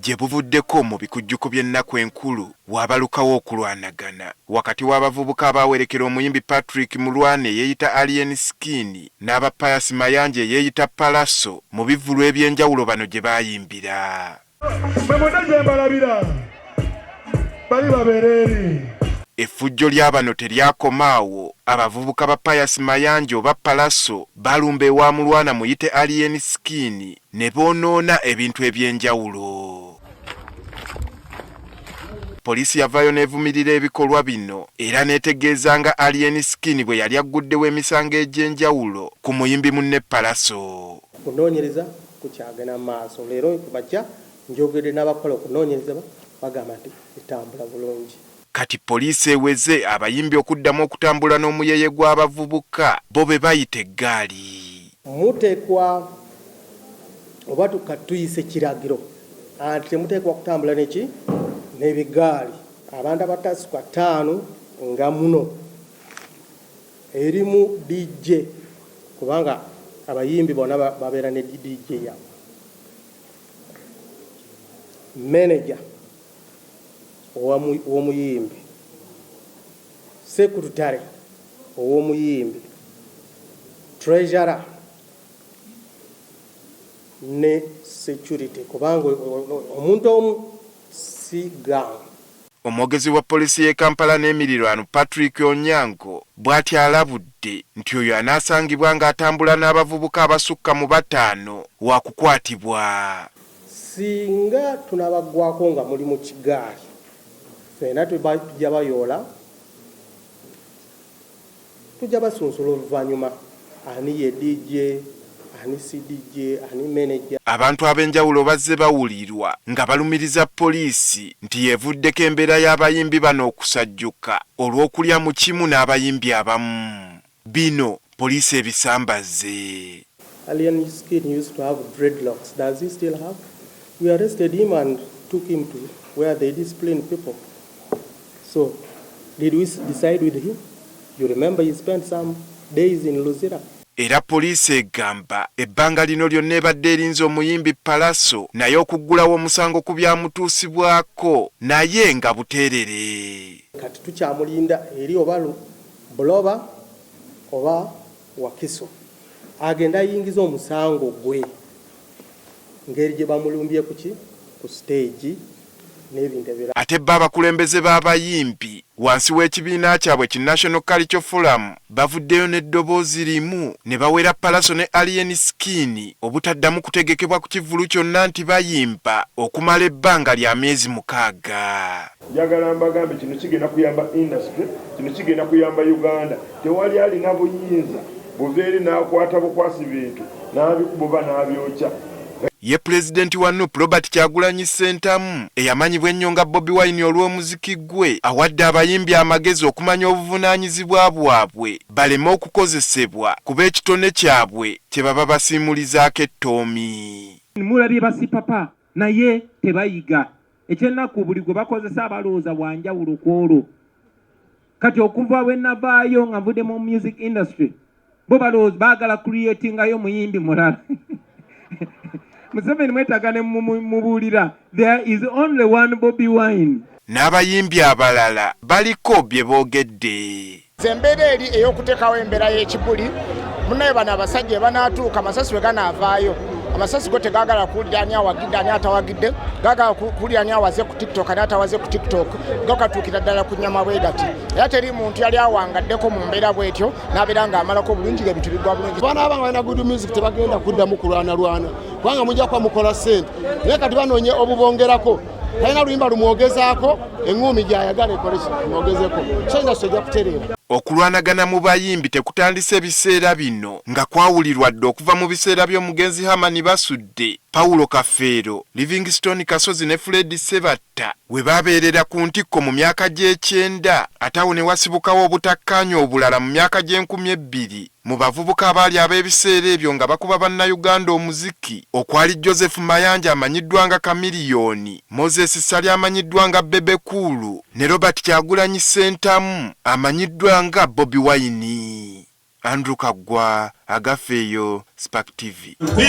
Gye buvuddeko mu bikujjuko by'ennaku enkulu waabalukawo okulwanagana wakati w'abavubuka abaawerekera omuyimbi Patrick Mulwana eyeeyita Alien Skin n'aba Pius Mayanja eyeeyita Pallaso mu bivvulu eby'enjawulo bano gye baayimbira. Mwe mwenna gye mbalabira bali babeera eri. Effujjo lya bano teryakoma awo, abavubuka ba Pius Mayanja oba Pallaso baalumba ewa Mulwana muyite Alien Skin ne boonoona ebintu eby'enjawulo. Poliisi yavaayo n'evumirira ebikolwa bino era n'etegeeza nga Alien Skin bwe yali agguddewo emisango egy'enjawulo ku muyimbi munne Pallaso. Okunoonyereza kukyagenda mu maaso. Leero ku makya njogedde n'abakola okunoonyereza bagamba nti etambula bulungi. Kati poliisi eweze abayimbi okuddamu okutambula n'omuyeye gw'abavubuka bo be bayita eggaali. Muteekwa oba tuyise kiragiro anti temuteekwa kutambula neki n'ebigaali abantu abatasuka ttaano nga muno erimu DJ kubanga abayimbi bonna babeera ne DJ yaabwe, manager ow'omuyimbi, secretary ow'omuyimbi, treasurer ne security kubanga omuntu omu si gang. Omwogezi wa poliisi y'e Kampala n'emirirwano Patrick Onyango bw'atyo alabudde nti oyo anaasangibwa ng'atambula n'abavubuka abasukka mu bataano waakukwatibwa. Singa tunabaggwako nga muli mu kigaali, ffena tujja bayoola, tujja basunsula oluvannyuma ani ye DJ, ani si DJ, ani manager. Abantu ab'enjawulo bazze bawulirwa nga balumiriza poliisi nti y'evuddeko embeera y'abayimbi bano okusajjuka olw'okulya mu kimu n'abayimbi abamu. Bino poliisi ebisambazze. Alien Skin used to have dreadlocks. Does he still have? We arrested him and took him to where they discipline people. So, did we decide with him? You remember he spent some days in Luzira. Era poliisi egamba ebbanga lino lyonna ebadde erinze omuyimbi Pallaso naye okuggulawo omusango ku byamutuusibwako naye nga buteerere. Kati tukyamulinda eri oba Buloba oba Wakiso agende ayingize omusango gwe ngeri gye bamulumbye kuki ku siteegi n'ebintu ebirala. Ate bo abakulembeze b'abayimbi wansi w'ekibiina kyabwe ki National Culture Forum bavuddeyo n'eddoboozi limu ne bawera Pallaso ne Alien Skin obutaddamu kutegekebwa ku kivvulu kyonna nti bayimba okumala ebbanga lya myezi mukaaga. Njagala mbagambe kino kigenda kuyamba industry, kino kigenda kuyamba Uganda. Tewali alina buyinza buva eri n'akwata bukwasi bintu n'abikuba oba n'abyokya. Ye Pulezidenti wa nup Robert Kyagulanyi Ssentamu eyamanyibwa ennyo nga Bobi Wine olw'omuziki gwe awadde abayimbi amagezi okumanya obuvunaanyizibwa bwabwe baleme okukozesebwa kuba ekitone kyabwe kye baba basiimulizaako ettoomi. Mulabye ba sipapa naye tebayiga. Ekyennaku buli gwe bakozesa balowooza wa njawulo ku olwo. Kati okuva bwe navaayo nga nvudde mu music industry bo balowooza baagala creatingayo muyimbi mulala. Museveni mwetaaga ne mubuulira there is only one Bobi Wine. N'abayimbi abalala baliko bye boogedde. Nze embeera eri ey'okuteekawo embeera y'ekibuli munaye bano abasajja ebanaatuuka amasasi bwe ganaavaayo amasasi go tegaagala kuwulira ani awagidde ani atawagidde gaagala kuwulira ani awaze ku tiktok ani atawaze ku tiktok go gatuukira ddala ku nnyama bwe gati era teri muntu yali awangaddeko mu mbeera bw'etyo n'abeera ng'amalako bulungi ng'ebintu biggwa bulungi. Banaaba nga balina good music tebagenda kuddamu kulwanalwana kubanga mujja kuba mukola ssente naye kati banoonya obubongerako talina luyimba lumwogezaako eŋŋuumi gy'ayagala ekole mwogezeko so industry ejja kutereera. Okulwanagana mu bayimbi tekutandise biseera bino nga kwawulirwa dda okuva mu biseera by'omugenzi Herman Basudde, Paulo Kafeero, Livingstone Kasozi ne Fred Ssebatta we baabeerera ku ntikko mu myaka gy'ekyenda ate awo ne wasibukawo obutakkaanya obulala mu myaka gy'enkumi ebbiri Mu bavubuka abaali ab'ebiseera ebyo nga bakuba Bannayuganda omuziki okwali Joseph Mayanja amanyiddwa nga Chameleone, Moses Ssali amanyiddwa nga Bebe Cool ne Robert Kyagulanyi Ssentamu amanyiddwa nga Bobi Wine. Andrew Kaggwa, Agafeeyo, Spark TV. B.